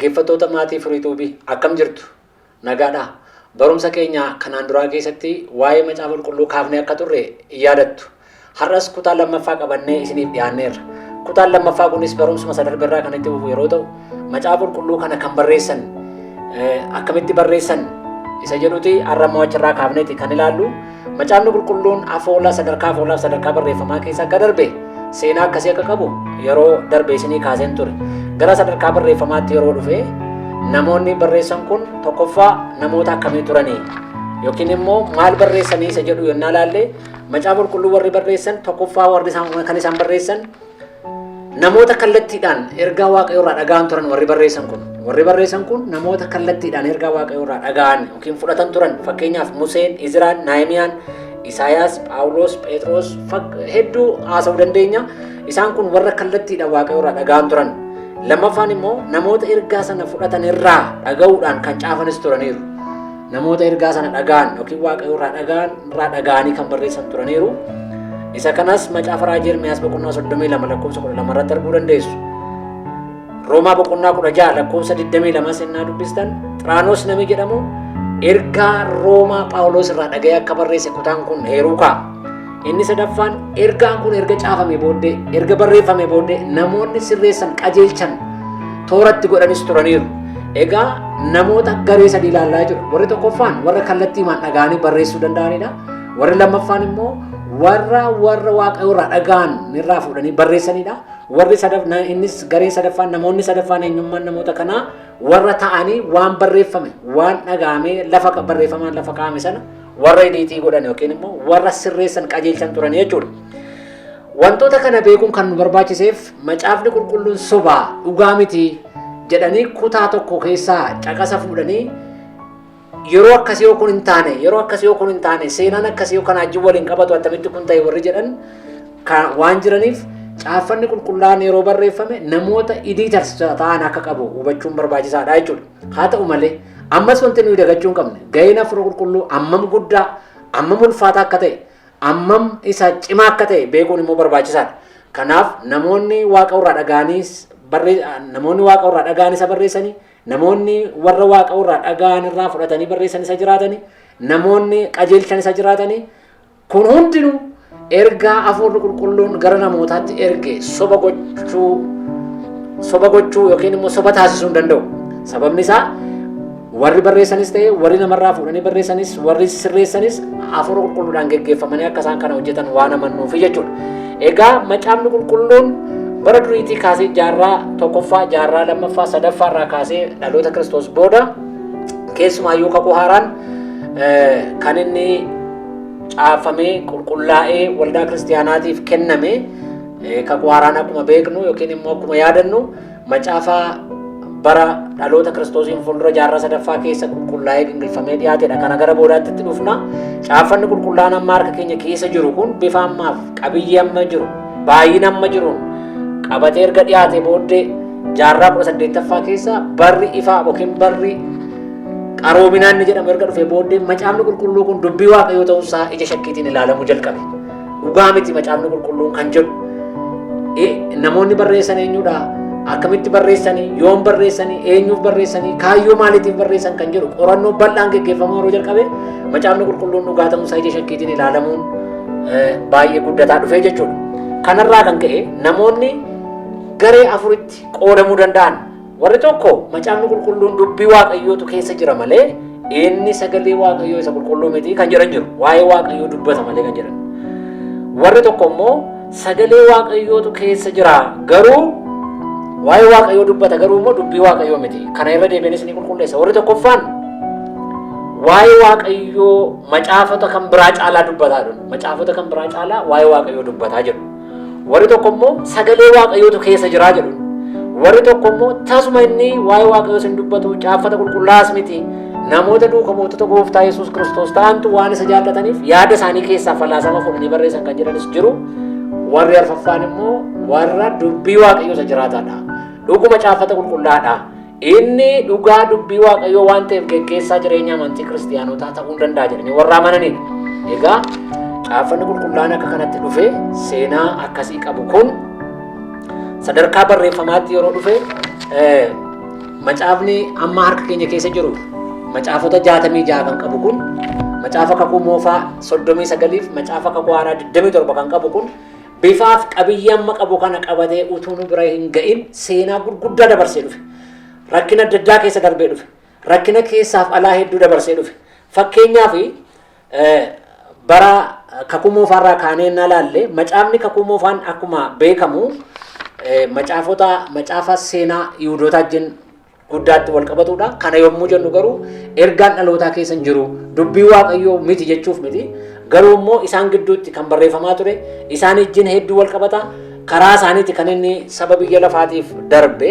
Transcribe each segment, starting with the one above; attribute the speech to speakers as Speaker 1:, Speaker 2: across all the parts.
Speaker 1: Dhaggeeffattoota maatii Firiituubii, akkam jirtu? Nagaadhaa? Barumsa keenya kanaan duraa keessatti waa'ee Macaafa Qulqulluu kaafnee akka turre in yaadattu. Har'as kutaa lammaffaa qabannee isiniif dhiyaanneerra. Kutaan lammaffaa kunis barumsuma isa darberraa kan itti fufu yeroo ta'u, Macaafa Qulqulluu kana kan barreessan akkamitti barreessan isa jedhuti har'a immoo achirraa kaafneeti kan ilaallu. Macaafni Qulqulluun afoola sadarkaa afoolaaf sadarkaa barreeffamaa keessa akka darbe seenaa akkasii akka qabu yeroo darbe isinii kaaseen ture. Gara sadarkaa barreeffamaatti yeroo dhufe namoonni barreessan kun tokkoffaa namoota akkamii turanii yookiin immoo maal barreessanii isa jedhu yennaa laalle, Macaafa Qulqulluu warri barreessan tokkoffaa warri isaan kan isaan barreessan namoota kallattiidhaan ergaa Waaqayyoo irraa dhaga'an turan. Warri barreessan kun namoota kallattiidhaan ergaa Waaqayyoo irraa dhaga'an yookiin fudhatan turan. Fakkeenyaaf Museen, Izraan, Naahimiyaan, Isaayaas, Phaawulos, Phexros hedduu haasa'uu dandeenya. Isaan kun warra kallattiidhaan Waaqayyoo irraa dhaga'an turan. Lammaffaan immoo namoota ergaa sana fudhatan irraa dhaga'uudhaan kan caafanis turaniiru. Namoota ergaa sana dhaga'an yookiin Waaqayyoo irraa dhaga'an irraa dhaga'anii kan barreessan turaniiru. Isa kanas Macaafa Raajii Ermiyaas boqonnaa 32 lakkoofsa 12 irratti arguu dandeessu. Roomaa boqonnaa 16 lakkoofsa 22 sennaa dubbistan, Xiraanos nami jedhamu ergaa Roomaa Phaawulos irraa dhaga'ee akka barreesse kutaan kun heeruu kaa'a. Inni sadaffaan, ergaan kun erga caafame booddee, erga barreeffame booddee, namoonni sirreessan, qajeelchan, tooratti godhanis turaniiru. Egaa namoota garee sadii ilaallaa jiru. Warri tokkoffaan warra kallattiimaan dhaga'anii barreessuu danda'anidha. Warri lammaffaan immoo warra Waaqayyo irraa dhaga'an irraa fuudhanii barreessanidha. Warri innis gareen sadaffaan, namoonni sadaffaan, eenyummaan namoota kanaa warra ta'anii waan barreeffame, waan dhaga'amee lafa barreeffamaan lafa kaa'ame sana warra edit godhan yookiin immoo warra sirreessan, qajeelchan turan jechuudha. Wantoota kana beekuun kan nu barbaachiseef, Macaafni Qulqulluun sobaa, dhugaa miti jedhanii kutaa tokko keessaa caqasa fuudhanii yeroo akkasii yoo kun hin taane, yeroo akkasii yoo kun hin taane, seenaan akkasii yoo kana wajjin waliin qabatu, attamitti kun ta'e warri jedhan waan jiraniif, caaffanni qulqullaa'aan yeroo barreeffame namoota editors ta'an akka qabu hubachuun barbaachisaadha jechuudha. Haa ta'u malee, ammas wanti nuyi dagachuu hin qabne gaheen Hafuura Qulqulluu ammam guddaa, ammam ulfaataa akka ta'e, ammam isa cimaa akka ta'e beekuun immoo barbaachisaadha. Kanaaf namoonni Waaqa irraa dhaga'aniis namoonni Waaqa irraa dhaga'an isa barreessanii, namoonni warra Waaqa irraa dhaga'an irraa fudhatanii barreessan isa jiraatanii, namoonni qajeelchan isa jiraatanii, kun hundinuu ergaa Hafuurri Qulqulluun gara namootaatti erge soba gochuu yookiin immoo soba taasisuu hin danda'u. Sababni isaa, warri barreessanis ta'e, warri namarraa fuudhanii barreessanis, warri sirreessanis Hafuura Qulqulluudhaan geggeeffamanii akka isaan kana hojjetan waan amannuufi jechuudha. Egaa Macaafni Qulqulluun bara duriitii kaasee, jaarraa tokkoffaa, jaarraa lammaffaa, sadaffaa irraa kaasee, dhaloota Kiristoos booda, keessumaayyuu Kakuu Haaraan kan inni caafamee qulqullaa'ee waldaa kiristiyaanaatiif kenname. Kakuu Haaraan akkuma beeknu yookiin immoo akkuma yaadannu macaafa bara dhaloota Kiristoosiin fuuldura jaarraa sadaffaa keessa qulqullaa'ee gingilfamee dhiyaatedha. Kana gara boodaatti itti dhufna. Caaffanni qulqullaa'aan amma harka keenya keessa jiru kun bifa ammaaf qabiyyee amma jiru, baay'ina amma jiruun qabatee erga dhiyaate booddee, jaarraa 18ffaa keessa barri ifaa yookiin barri qaroominaan inni jedhamu erga dhufee booddee, Macaafni Qulqulluu kun dubbii Waaqayyoo ta'uusaa ija shakkiitiin ilaalamuu jalqabe. Dhugaa miti Macaafni Qulqulluun kan jedhu. Namoonni barreessan eenyudha? Akkamitti barreessanii? Yoom barreessanii? Eenyuuf barreessanii? Kaayyoo maaliitiif barreessan kan jedhu qorannoo bal'aan geggeeffamuu yeroo jalqabe, Macaafni Qulqulluun dhugaa ta'uusaa ija shakkiitiin ilaalamuun baay'ee guddataa dhufee jechuudha. Kanarraa kan ka'e namoonni garee afuritti qoodamuu danda'an. Warri tokko Macaafni Qulqulluun dubbii Waaqayyootu keessa jira malee inni sagalee Waaqayyoo isa qulqulluu miti kan jedhan jiru. Waa'ee Waaqayyoo dubbata malee kan jedhan. Warri tokko immoo sagalee Waaqayyootu keessa jira, garuu waa'ee Waaqayyoo dubbata, garuu immoo dubbii Waaqayyoo miti. Kana irra deebiinis ni qulqulleessa. Warri tokkoffaan waa'ee Waaqayyoo macaafota kan biraa caalaa dubbataa jedhu. Macaafota kan biraa caalaa waa'ee Waaqayyoo dubbataa jedhu. Warri tokko immoo sagalee Waaqayyootu keessa jiraa jedhu. Warri tokko immoo tasuma inni waa'ee Waaqayyoo sin dubbatu, caaffata qulqullaa'as miti. Namoota duuka buutota gooftaa Yesuus Kiristoos ta'antu waan isa jaallataniif yaada isaanii keessaa falaasama fuudhanii barreessan kan jedhanis jiru. Warri arfaffaan immoo warra dubbii Waaqayyoo isa jiraataadha. Dhuguma caaffata qulqullaa'aadha. Inni dhugaa dubbii Waaqayyoo waan ta'eef geggeessaa jireenya amantii kiristiyaanotaa ta'uu danda'a jedhanii warra amananidha. Egaa caaffanni qulqullaa'aan akka kanatti dhufe, seenaa akkasii qabu kun sadarkaa barreeffamaatti yeroo dhufe, Macaafni amma harka keenya keessa jiru macaafota 66 kan qabu kun, macaafa kakuu moofaa 39 fi macaafa kakuu haaraa 27 kan qabu kun, bifaaf qabiyyee amma qabu kana qabatee utuu nu bira hin ga'in seenaa gurguddaa dabarsee dhufe. Rakkina adda addaa keessa darbee dhufe. Rakkina keessaaf alaa hedduu dabarsee dhufe. Fakkeenyaaf, bara kakuu moofaarraa kaanee innaa laalle, macaafni kakuu moofaan akkuma beekamu macaafota macaafa seenaa Yihuudootaa wajjin guddaatti wal qabatudha. Kana yommuu jennu garuu ergaan dhalootaa keessa hin jiru, dubbii Waaqayyoo miti jechuuf miti. Garuu immoo isaan gidduutti kan barreeffamaa ture isaan wajjin hedduu wal qabata. Karaa isaaniiti kan inni saba biyya lafaatiif darbe.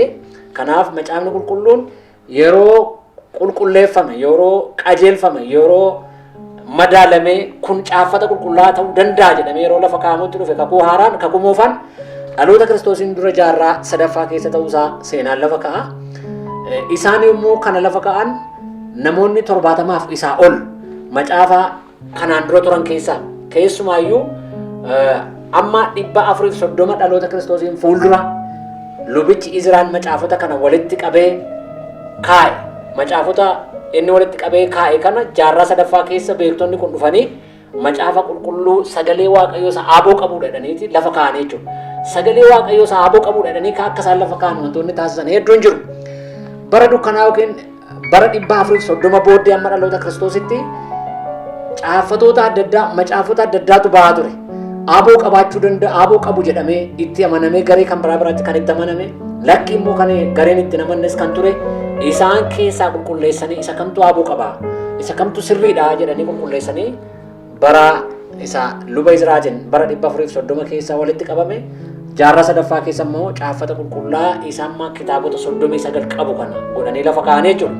Speaker 1: Kanaaf macaafni qulqulluun yeroo qulqulleeffame, yeroo qajeelfame, yeroo madaalamee kun caaffata qulqullaa'aa ta'uu danda'a jedhamee yeroo lafa kaa'amutti dhufe, kakuu haaraan, kakuu moofaan dhaloota Kiristoosiin dura jaarraa sadaffaa keessa ta'uusaa seenaan lafa kaa'a. Isaan yommuu kana lafa kaa'an, namoonni 70f isaa ol macaafa kanaan dura turan keessaa, keessumaayyuu amma 430 dhaloota Kiristoosiin fuuldura lubichi Izraan macaafota kana walitti qabee kaa'e. Macaafota inni walitti qabee kaa'e kana jaarraa sadaffaa keessa beektonni kun dhufanii macaafa qulqulluu sagalee Waaqayyoo isa aaboo qabuudha jedhaniiti lafa kaa'anii jechuudha. Sagalee Waaqayyoo isa aaboo qabuudha jedhanii akka isaan lafa kaa'an wantoonni taasisan hedduun jiru. Bara dukkanaa yookiin bara 430 booddee amma dhaloota Kiristoositti caaffatoota adda addaa, macaafota adda addaatu ba'aa ture. Aaboo qabaachuu danda'a, aaboo qabu jedhamee itti amanamee garee kan biraa biraatti kan itti amaname, lakki immoo kan gareen itti amannes kan ture, isaan keessaa qulqulleessanii isa kamtu aaboo qaba, isa kamtu sirriidha jedhanii qulqulleessanii bara isa luba Izraatiin bara 430 keessa walitti qabame, jaarraa sadaffaa keessa immoo caaffata qulqullaa isa amma kitaabota 39 qabu kana godhanii lafa kaa'anii jechuudha.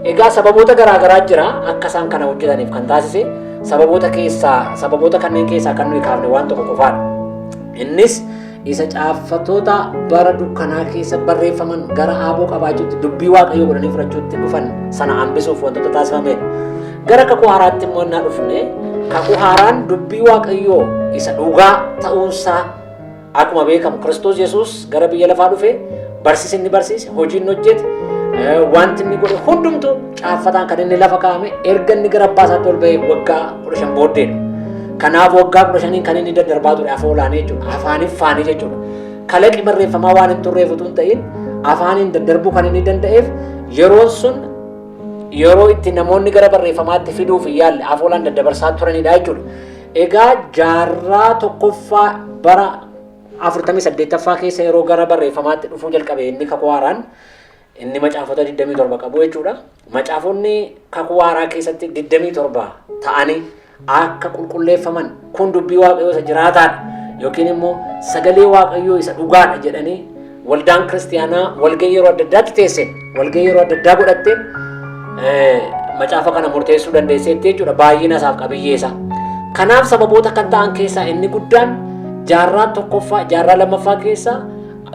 Speaker 1: Egaa sababoota garaa garaa jira akka isaan kana hojjetaniif kan taasise. Sababoota kanneen keessaa kan nuyi kaafne waan tokko qofaadha. Innis isa caaffatoota bara dukkanaa keessa barreeffaman gara aaboo qabaachuutti, dubbii Waaqayyoo godhanii fudhachuutti dhufan sana hambisuuf wantoota taasifamedha. Gara kakuu haaraatti immoo innaa dhufne, kakuu haaraan dubbii Waaqayyoo isa dhugaa ta'uunsaa akkuma beekamu, Kiristoos Yesuus gara biyya lafaa dhufe, barsiisa inni barsiise, hojii inni hojjete, wanti inni godhe hundumtu caaffataan kan inni lafa kaa'ame erga inni gara abbaa isaatti ol ba'e waggaa 15 booddeedha. Kanaaf waggaa 15n kan inni daddarbaa ture afoolaanii jechuudha. Afaaniif faanii jechuudha. Kalaqi barreeffamaa waan hin turreef utuu hin ta'in, afaaniin daddarbuu kan inni danda'eef yeroon sun yeroo itti namoonni gara barreeffamaatti fiduuf hin yaalle, afoolaan daddabarsaa turanidha jechuudha. Egaa jaarraa tokkoffaa bara 48ffaa keessa yeroo gara barreeffamaatti dhufuu jalqabe, inni kakuu haaraan inni macaafota 27 qabu jechuudha. Macaafonni kakuu haaraa keessatti 27 ta'anii akka qulqulleeffaman, kun dubbii Waaqayyoo isa jiraataadha yookiin immoo sagalee Waaqayyoo isa dhugaadha jedhanii waldaan kiristiyaanaa walgahii yeroo adda addaatti teesseen, walgahii yeroo adda addaa godhatteen macaafa kana murteessuu dandeesseetti jechuudha, baay'ina isaaf qabiyyee isaa. Kanaaf sababoota kan ta'an keessaa inni guddaan jaarraa tokkoffaa, jaarraa lammaffaa keessa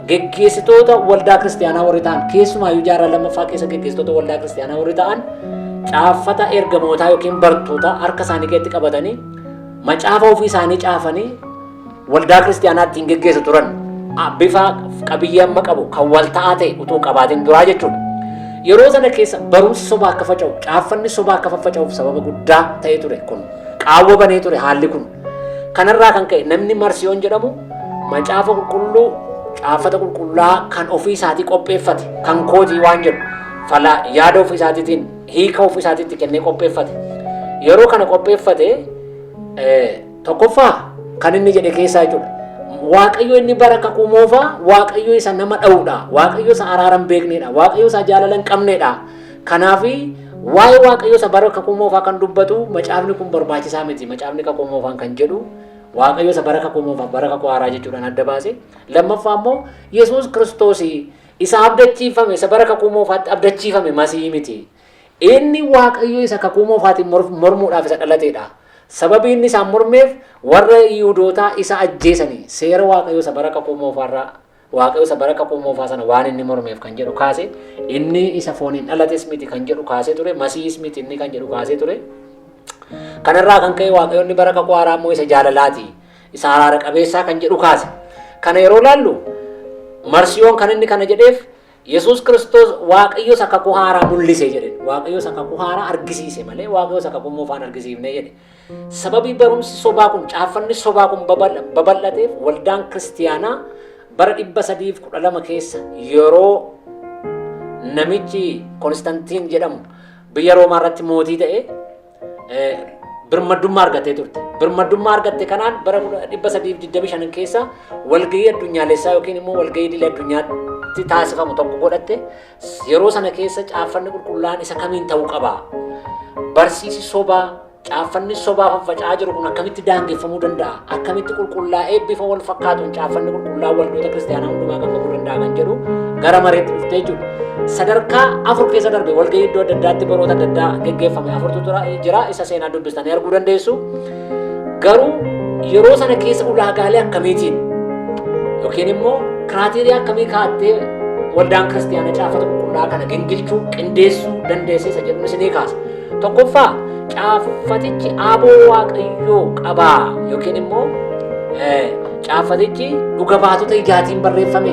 Speaker 1: geggeessitoota waldaa kiristiyaanaa warri ta'an, keessumaayyuu jaarraa lammaffaa keessa geggeessitoota waldaa kiristiyaanaa warri ta'an, caaffata ergamootaa yookiin bartoota harka isaanii keessatti qabatanii macaafa ofii isaanii caafanii waldaa kiristiyaanaa ittiin geggeessu turan, bifa qabiyyee amma qabu kan wal ta'aa ta'e utuu qabaatin duraa jechuudha. Yeroo sana keessa barumsi sobaa akka faca'u, caaffanni sobaa akka faffaca'uuf sababa guddaa ta'ee ture kun. Qaawwa banee ture haalli kun. Kanarraa kan ka'e namni Marsiyoon jedhamu macaafa qulqulluu, caaffata qulqullaa kan ofii isaatii qopheeffate, kan kootii waan jedhu fala yaada ofii isaatiitiin hiika ofii isaatiitti kennee qopheeffate. Yeroo kana qopheeffate, tokkoffaa kan inni jedhe keessaa jechuudha. Waaqayyo inni bara kakuu moofaa Waaqayyo isa nama dha'uudha. Waaqayyo isa araara hin beeknedha. Waaqayyo isa jaalala hin qabnedha. Kanaaf waa'ee Waaqayyo isa bara kakuu moofaa kan dubbatu macaafni kun barbaachisaa miti. Macaafni kakuu moofaan kan jedhu Waaqayyo isa bara kakuu moofaa, bara kakuu haaraa jechuudhaan adda baase. Lammaffaa immoo Yesuus Kiristoos isa abdachiifame, isa bara kakuu moofaatti abdachiifame Masihii miti. Inni Waaqayyo isa kakuu moofaatiin mormuudhaaf isa dhalateedha. Sababii inni isaan mormeef warra Yihuudootaa isa ajjeesanii seera Waaqayyo isa bara kakuu moofaarraa, Waaqayyo isa bara kakuu moofaa sana waan inni mormeef kan jedhu kaase, inni isa fooniin dhalates miti kan jedhu kaasee ture, Masiihis miti inni kan jedhu kaasee ture. Kanarraa kan ka'e Waaqayyo inni bara kakuu haaraa immoo isa jaalalaati, isa araara qabeessaa kan jedhu kaase. Kana yeroo laallu, Marsiyoon kan inni kana jedheef Yesuus Kiristoos Waaqayyo isa kakuu haaraa mul'ise jedhe. Waaqayyo isa kakuu haaraa argisiise malee Waaqayyo isa kakuu moofaan argisiifne jedhe. Sababii barumsi sobaa kun, caaffanni sobaa kun babal'ateef, waldaan kiristiyaanaa bara 312 keessa yeroo namichi Konstantiin jedhamu biyya Roomaa irratti mootii ta'e birmaddummaa argattee turte. Birmaddummaa argatte kanaan bara 325 keessa walgahii addunyaalessaa yookiin immoo walgahii idil addunyaatti taasifamu tokko godhatte. Yeroo sana keessa caaffanni qulqullaa'aan isa kamiin ta'uu qaba? Barsiisi sobaa, caaffanni sobaa faffaca'aa jiru kun akkamitti daangeffamuu danda'a? Akkamitti qulqullaa'ee bifa wal fakkaatuun caaffanni qulqullaa'aa waldoota kiristaanaa hundumaa qaqqabuu danda'a kan jedhu gara mareetti dhuftee jechuudha. Sadarkaa afur keessa darbe. Walgahii iddoo adda addaatti baroota adda addaa geggeeffame afurtu jira. Isa seenaa dubbistanii arguu dandeessu. Garuu yeroo sana keessa ulaagaalee akkamiitiin yookiin immoo criteria akkamii kaa'attee waldaan kiristiyaana caafata qulqullaa'aa kana gingilchuu, qindeessuu dandeessee isa jedhuun isinii kaasa. Tokkoffaa, caaffatichi aaboo Waaqayyoo qabaa yookiin immoo caaffatichi dhuga baatota ijaatiin barreeffame,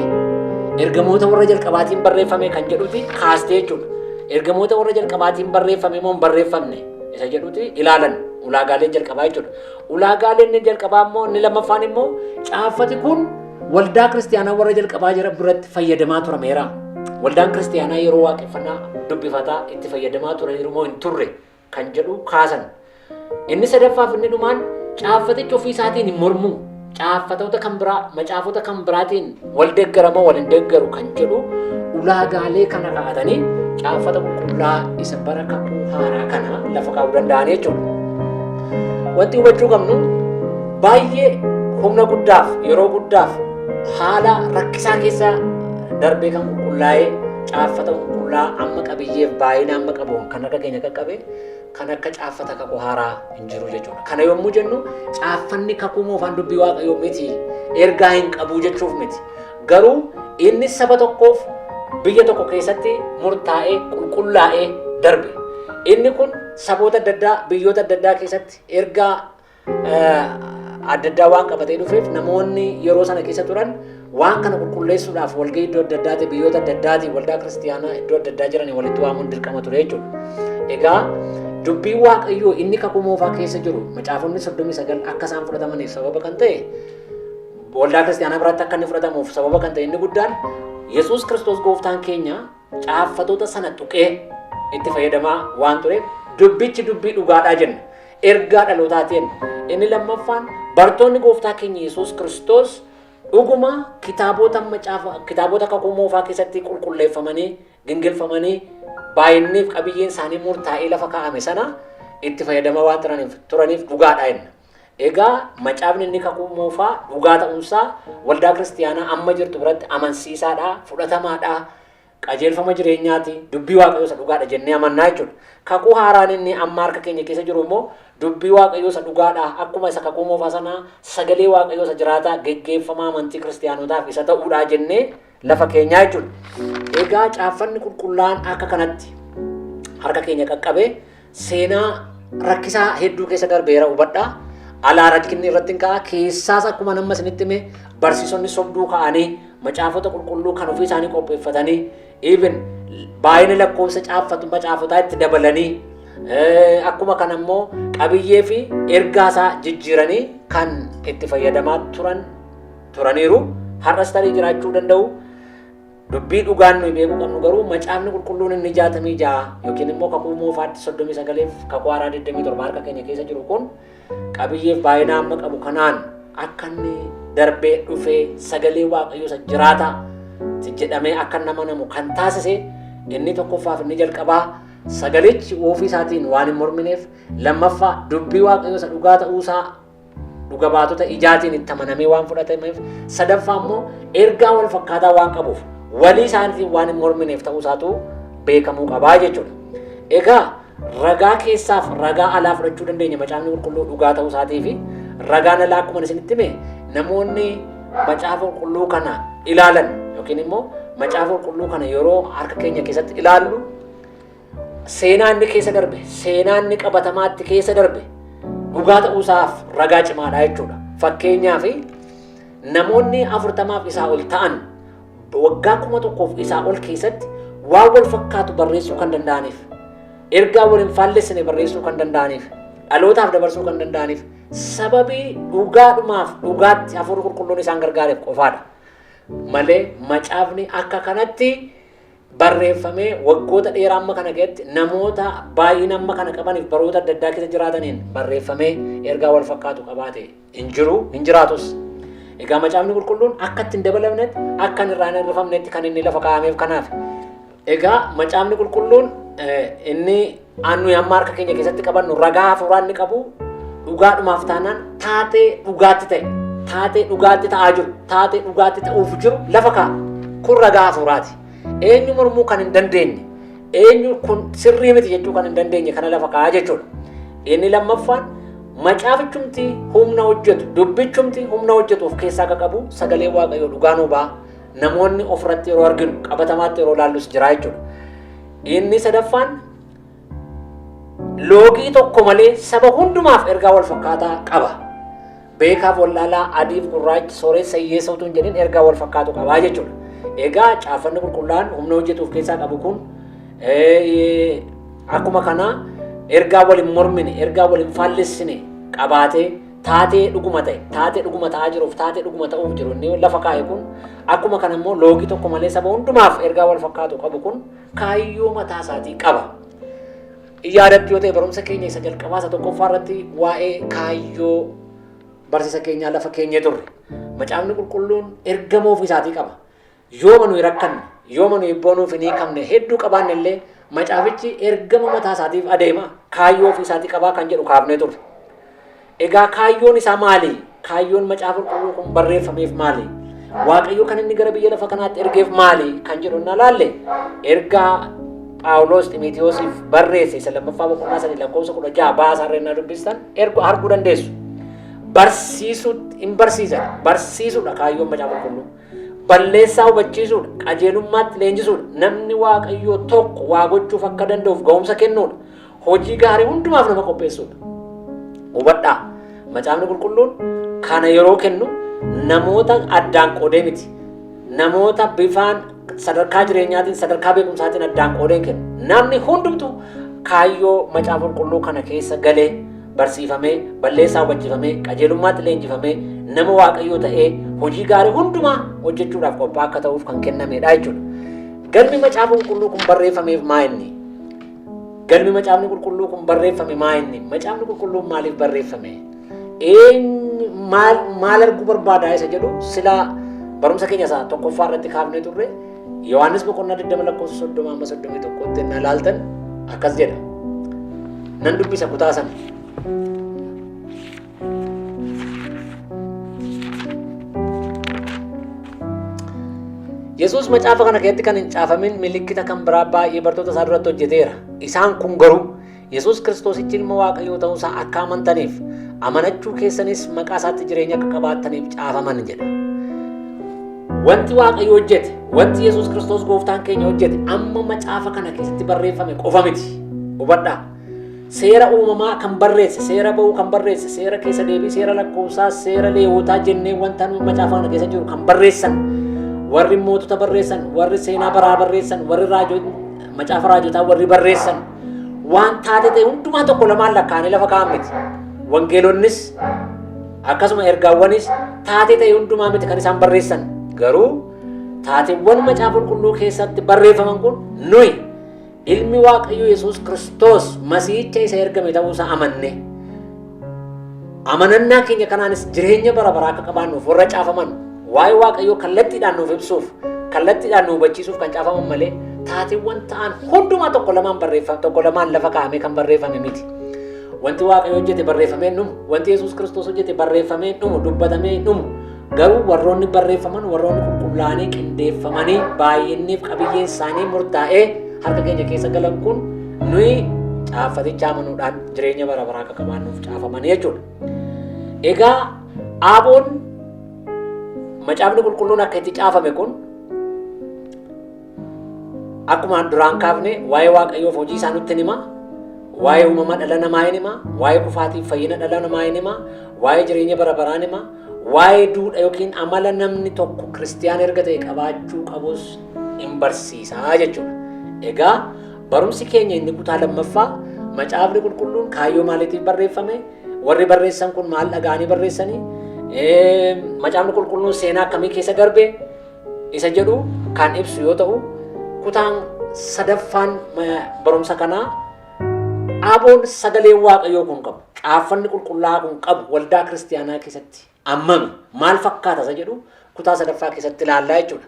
Speaker 1: ergamoota warra jalqabaatiin barreeffame kan jedhuti kaastee jechuudha. Ergamoota warra jalqabaatiin barreeffame moo hin barreeffamne isa jedhuti ilaalan, ulaagaaleen jalqabaa jechuudha. Ulaagaaleen inni jalqabaa immoo, inni lammaffaan immoo, caaffati kun waldaa kiristiyaanaa warra jalqabaa jira biratti fayyadamaa turameera. Waldaan kiristiyaanaa yeroo waaqeffannaa dubbifataa itti fayyadamaa turaniiru moo hin turre kan jedhu kaasan. Inni sadaffaaf inni dhumaan, caaffatichi ofii isaatiin hin mormu. Caaffatoota kan biraa, macaafota kan biraatiin wal deeggaramoo wal hin deeggaru kan jedhu, ulaagaalee kana kaa'atanii caaffata qulqullaa isa bara kakuu haaraa kana lafa kaa'uu danda'an jechuudha. Wanti hubachuu qabnu, baay'ee humna guddaaf, yeroo guddaaf, haala rakkisaa keessa darbee kan qulqullaa'ee caaffata qulqullaa amma qabiyyeef baay'ina amma qabuun kan harka keenya qaqqabe kan akka caaffata kakuu haaraa hin jiru jechuudha. Kana yommuu jennu caaffanni kakuu moofaan dubbii Waaqayyoo miti, ergaa hin qabu jechuuf miti. Garuu inni saba tokkoof biyya tokko keessatti murtaa'ee qulqullaa'ee darbe. Inni kun saboota adda addaa, biyyoota adda addaa keessatti ergaa adda addaa waan qabatee dhufeef, namoonni yeroo sana keessa turan waan kana qulqulleessuudhaaf walgahii iddoo adda addaati, biyyoota adda addaati, waldaa kiristiyaanaa iddoo adda addaa jiranii walitti waamuun dirqama ture jechuudha. Egaa dubbiin Waaqayyoo inni kakuu moofaa keessa jiru, macaafonni 39, akka isaan fudhatamaniif sababa kan ta'e, waldaa kiristiyaanaa biratti akka inni fudhatamuuf sababa kan ta'e inni guddaan, Yesuus Kiristoos gooftaan keenya caaffatoota sana tuqee itti fayyadamaa waan tureef dubbichi dubbii dhugaadhaa jenna. Ergaa dhalootaatiin. Inni lammaffaan, bartoonni gooftaa keenya Yesuus Kiristoos dhuguma kitaabota macaafa, kitaabota kakuu moofaa keessatti qulqulleeffamanii, gingilfamanii, baay'inniif qabiyyeen isaanii murtaa'ee lafa kaa'ame sana itti fayyadamaa waan turaniif dhugaadha jenna. Egaa macaafni inni kakuu moofaa dhugaa ta'uunsaa waldaa kiristiyaanaa amma jirtu biratti amansiisaadha, fudhatamaadha, qajeelfama jireenyaati, dubbii Waaqayyoo isa dhugaadha jennee amannaa jechuudha. Kakuu haaraan inni amma harka keenya keessa jiru immoo dubbii Waaqayyoo isa dhugaadha. Akkuma isa kakuu moofaa sanaa sagalee Waaqayyoo isa jiraataa, geggeeffamaa amantii kiristiyaanotaaf isa ta'uudha jennee lafa keenyaa jechuudha. Egaa caaffanni qulqullaa'aan akka kanatti harka keenya qaqqabee seenaa rakkisaa hedduu keessa darbeera, hubadhaa. Alaa rakkinni irratti hin ka'a. Keessaas akkuma nama isinitti hime barsiisonni sobduu ka'anii macaafota qulqulluu kan ofii isaanii qopheeffatanii, even baay'ina lakkoofsa caaffatu macaafotaa itti dabalanii, akkuma kana immoo qabiyyee fi ergaa isaa jijjiiranii kan itti fayyadamaa turan turaniiru. Har'as tarii jiraachuu danda'u. Dubbii dhugaan nuyi beekuu qabnu garuu, macaafni qulqulluun inni 66 yookiin immoo kakuu moofaatti 39f kakuu haaraa 27 harka keenya keessa jiru kun qabiyyeef baay'ina amma qabu kanaan akka inni darbee dhufee sagalee Waaqayyoo isa jiraataa jedhamee akka inni amanamu kan taasise, inni tokkoffaaf inni jalqabaa, sagalichi ofii isaatiin waan hin mormineef, lammaffaa dubbii Waaqayyoo isa dhugaa ta'uusaa dhuga baatota ijaatiin itti amanamee waan fudhatameef, sadaffaa immoo ergaa wal fakkaataa waan qabuuf walii isaaniitiin waan hin mormineef ta'uusaatu beekamuu qabaa jechuudha. Egaa ragaa keessaaf ragaa alaa fudhachuu dandeenya macaafni qulqulluu dhugaa ta'uu isaatii fi ragaan alaa akkuma isinitti hime, namoonni macaafa qulqulluu kana ilaalan yookiin immoo macaafa qulqulluu kana yeroo harka keenya keessatti ilaallu, seenaa inni keessa darbe, seenaa inni qabatamaatti keessa darbe dhugaa ta'uusaaf ragaa cimaadha jechuudha. Fakkeenyaaf, namoonni 40f isaa ol ta'an Waggaa 1000 isaa ol keessatti waan wal fakkaatu barreessuu kan danda'aniif, ergaa wal hin faallessine barreessuu kan danda'aniif, dhalootaaf dabarsuu kan danda'aniif sababii dhugaadhumaaf dhugaatti hafuurri qulqulluun isaan gargaareef qofaadha. Malee macaafni akka kanatti barreeffamee waggoota dheeraa amma kana keessatti namoota baay'ina amma kana qabaniif baroota adda addaa keessa jiraataniin barreeffamee ergaa wal fakkaatu qabaate hin jiru, hin jiraatus. Egaa macaafni qulqulluun akka itti hin dabalamnetti, akka hin irraa hin hirrifamnetti kan inni lafa kaa'ameef kanaaf. Egaa macaafni qulqulluun inni nuyi amma harka keenya keessatti qabannu ragaa hafuuraa inni qabu dhugaadhumaaf taanaan taatee dhugaatti ta'e, taatee dhugaatti ta'aa jiru, taatee dhugaatti ta'uuf jiru lafa kaa'a. Kun ragaa hafuuraati. Eenyu mormuu kan hin dandeenye, eenyu kun sirrii miti jechuu kan hin dandeenye kana lafa kaa'a jechuudha. Inni lammaffaan macaafichumti humna hojjetu, dubbichumti humna hojjetu of keessaa akka qabu sagalee Waaqayyoo dhugaa nuu ba'a. Namoonni ofirratti yeroo arginu, qabatamaatti yeroo ilaallus jira jechuudha. Inni sadaffaan loogii tokko malee saba hundumaaf ergaa wal fakkaataa qaba. Beekaaf wallaalaa, adiif gurraachi, sooressa hiyyeessa utuu hin jedhin ergaa wal fakkaatu qabaa jechuudha. Egaa caaffanni qulqullaa'aan humna hojjetu of keessaa qabu kun akkuma kanaa ergaa wal hin mormine, ergaa wal hin faallessine qabaatee taatee dhuguma ta'e, taatee dhuguma ta'aa jiruuf, taatee dhuguma ta'uuf jiru inni lafa kaa'e kun akkuma kana immoo loogii tokko malee saba hundumaaf ergaa wal fakkaatu qabu kun kaayyoo mataa isaatii qaba. Yaadattu yoo ta'e barumsa keenya isa jalqabaa isa tokkoffaa irratti waa'ee kaayyoo barsiisa keenyaa lafa keenyee turre. Macaafni qulqulluun ergama ofii isaatii qaba. Yooma nuyi rakkanne, yooma nuyi boonuuf hin hiikamne hedduu qabaanne illee macaafichi ergama mataa isaatiif adeema, kaayyoo ofii isaatii qabaa kan jedhu kaafnee turre. Egaa kaayyoon isaa maali? Kaayyoon macaafa qulqulluu kun barreeffameef maali? Waaqayyo kan inni gara biyya lafa kanaatti ergeef maali? Kan jedhu na laalle ergaa Phaawulos Ximitiyoosiif barreesse isa lammaffaa boqonnaa 3 lakkoofsa 16 baasaa irra innaa dubbistan erga arguu dandeessu. Barsiisuutti hin barsiisan. Barsiisuudha kaayyoon macaafa qulqulluu. Balleessaa hubachiisuudha, qajeelummaatti leenjisuudha, namni Waaqayyoo tokko waa gochuuf akka danda'uuf ga'umsa kennuudha, hojii gaarii hundumaaf nama qopheessuudha. Hubadhaa, macaafni qulqulluun kana yeroo kennu namoota addaan qoodee miti. Namoota bifaan sadarkaa jireenyaatiin, sadarkaa beekumsaatiin addaan qoodee kennu. Namni hundumtu kaayyoo macaafa qulqulluu kana keessa galee barsiifamee, balleessaa hubachiifamee, qajeelummaatti leenjifamee, nama Waaqayyoo ta'ee hojii gaarii hundumaa hojjechuudhaaf qophaa'aa akka ta'uuf kan kennamedha jechuudha. Galmi macaafa qulqulluu kun barreeffameef maa inni? Galmi macaafni qulqulluu kun barreeffame maa inni? Macaafni qulqulluun maaliif barreeffame? Eenyu maal maal arguu barbaada isa jedhu silaa barumsa keenya isaa tokkoffaa irratti kaafnee turre. Yohaannis boqonnaa 20 lakkoofsa 30 amma 31tti ennaa ilaaltan akkas jedha. Nan dubbisa kutaa sana. Yesuus macaafa kana keessatti kan hin caafamin milikkita kan biraa baay'ee bartoota isaa duratti hojjeteera. Isaan kun garuu Yesuus Kiristoosichi ilma Waaqayyoo ta'uu isaa akka amantaniif, amanachuu keessanis maqaa isaatti jireenya akka qabaattaniif caafaman jedha. Wanti Waaqayyo hojjete, wanti Yesuus Kiristoos gooftaan keenya hojjete amma macaafa kana keessatti barreeffame qofa miti. Hubadhaa. Seera uumamaa kan barreesse, seera ba'uu kan barreesse, seera keessa deebii, seera lakkoofsaa, seera leewotaa jennee wanta nu macaafa kana keessa jiru kan barreessan, warri mootota barreessan, warri seenaa baraa barreessan, warri raajota, macaafa raajotaa warri barreessan waan taate ta'e hundumaa tokko lamaan lakkaa'anii lafa kaa'an miti. Wangeelonnis akkasuma ergaawwanis taatee ta'e hundumaa miti kan isaan barreessan. Garuu taateewwan macaafa qulqulluu keessatti barreeffaman kun nuyi ilmi Waaqayyoo Yesuus Kiristoos Masiihicha isa ergame ta'uu isaa amanne. Amanannaa keenya kanaanis jireenya bara baraa akka qabaannuuf warra caafaman waa'ee Waaqayyoo kallattiidhaan nuuf ibsuuf, kallattiidhaan nu hubachiisuuf kan caafaman malee taateewwan ta'an hundumaa tokko lamaan barreeffame, tokko lamaan lafa kaa'amee kan barreeffame miti. Wanti Waaqayyo hojjete barreeffamee hin dhumu. Wanti Yesuus Kiristoos hojjete barreeffamee hin dhumu, dubbatamee hin dhumu. Garuu warroonni barreeffaman, warroonni qulqullaa'anii qindeeffamanii baay'inniif qabiyyeen isaanii murtaa'ee harka keenya keessa galan kun nuyi caaffaticha amanuudhaan jireenya bara baraa akka qabaannuuf caafamanii jechuudha. Egaa aaboon macaafni qulqulluun akka itti caafame kun akkuma duraan kaafne waa'ee Waaqayyoof hojii isaa nutti hima, waa'ee uumama dhala namaa hin hima, waa'ee kufaatiif fayyina dhala namaa hin hima, waa'ee jireenya bara baraa hin hima, Waa'ee duudha yookiin amala namni tokko kiristiyaana erga ta'e qabaachuu qabus in barsiisaa jechuudha. Egaa barumsi keenya inni kutaa lammaffaa macaafni qulqulluun kaayyoo maaliitiif barreeffame? Warri barreessan kun maal dhaga'anii barreessanii? Macaafni qulqulluun seenaa akkamii keessa darbe? Isa jedhu kan ibsu yoo ta'u, kutaan sadaffaan barumsa kanaa aboon sagaleen Waaqayyoo kun qabu, caaffanni qulqullaa'aa kun qabu waldaa kiristiyaanaa keessatti ammami maal fakkaata isa jedhu kutaa sadaffaa keessatti ilaallaa jechuudha.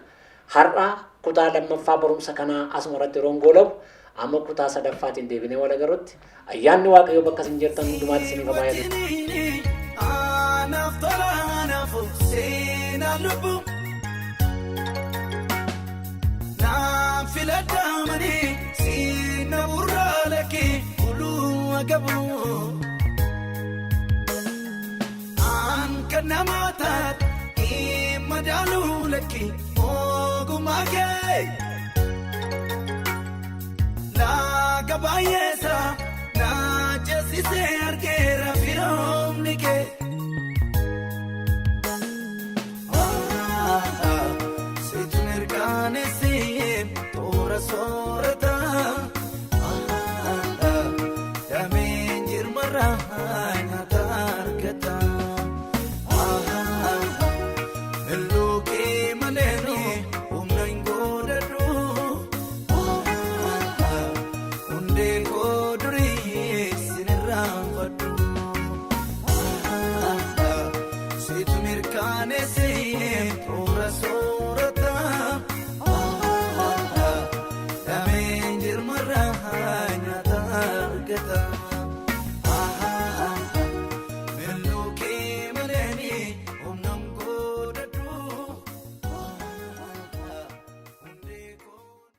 Speaker 1: Har'a kutaa lammaffaa barumsa kanaa asuma irratti yeroon goolabu, amma kutaa sadaffaatiin deebinee wal agarrutti ayyaanni Waaqayyoo bakka isin jirtan hundumaatti isiniif haa baay'atu.
Speaker 2: Anaaf tola, anaaf seenaa lubbuu. Naan filadhamanii siina burraa lakkee uluu agabu. An kan namaa taate madaaluu lakkee ogummaa kee. Laaga baay'eessa na ceesisee argeera firoomni kee. Situ mirkaneessee toora soorata. Dameen jirmarraa nyaata argata. Milluuqii malee humna hin godhadhu. Hundee koo durii sinirraanfadhu. Situ mirkaneessee toora soorata. Dameen jirmarraa nyaata argata.